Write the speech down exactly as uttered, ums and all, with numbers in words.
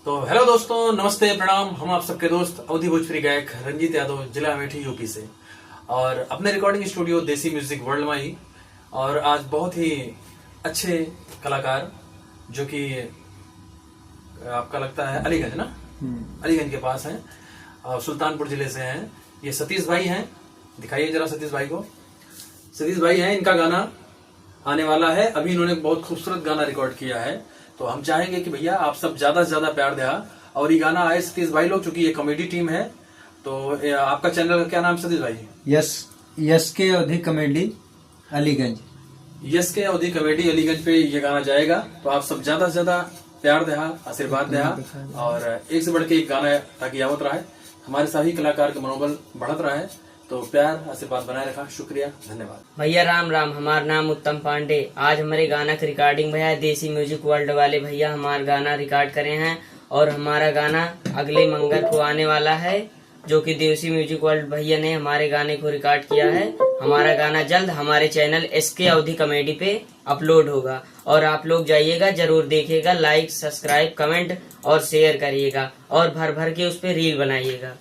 तो हेलो दोस्तों, नमस्ते, प्रणाम। हम आप सबके दोस्त अवधी भोजपुरी गायक रंजीत यादव, जिला अमेठी, यूपी से, और अपने रिकॉर्डिंग स्टूडियो देसी म्यूजिक वर्ल्ड में ही। और आज बहुत ही अच्छे कलाकार, जो कि आपका लगता है अलीगंज ना, हम्म। अलीगंज के पास हैं और सुल्तानपुर जिले से हैं, ये सतीश भाई हैं। दिखाइए जरा सतीश भाई को। सतीश भाई हैं, इनका गाना आने वाला है। अभी इन्होंने बहुत खूबसूरत गाना रिकॉर्ड किया है, तो हम चाहेंगे कि भैया आप सब ज्यादा से ज्यादा प्यार देहा। और ये गाना आए सतीश भाई लोग, चूंकि ये कॉमेडी टीम है, तो ये आपका चैनल का क्या नाम सतीश भाई? यस, यस के अवधी कॉमेडी अलीगंज। यस के अवधी कॉमेडी अलीगंज पे ये गाना जाएगा, तो आप सब ज्यादा से ज्यादा प्यार देहा, आशीर्वाद देहा, और एक से बढ़ के एक गाना ताकि आवत रहे, हमारे सभी कलाकार का मनोबल बढ़त रहे। तो प्यार आशीर्वाद बनाए रखा। शुक्रिया, धन्यवाद। भैया राम राम, हमार नाम उत्तम पांडे। आज हमारे गाना की रिकॉर्डिंग भैया देसी म्यूजिक वर्ल्ड वाले भैया हमार गाना रिकॉर्ड करे हैं और हमारा गाना अगले मंगर को आने वाला है, जो कि देसी म्यूजिक वर्ल्ड भैया ने हमारे गाने को रिकॉर्ड किया है। हमारा गाना जल्द हमारे चैनल एस के अवधी कॉमेडी पे अपलोड होगा और आप लोग जाइएगा, जरूर देखिएगा, लाइक, सब्सक्राइब, कमेंट और शेयर करिएगा और भर भर के उस पे रील बनाइएगा।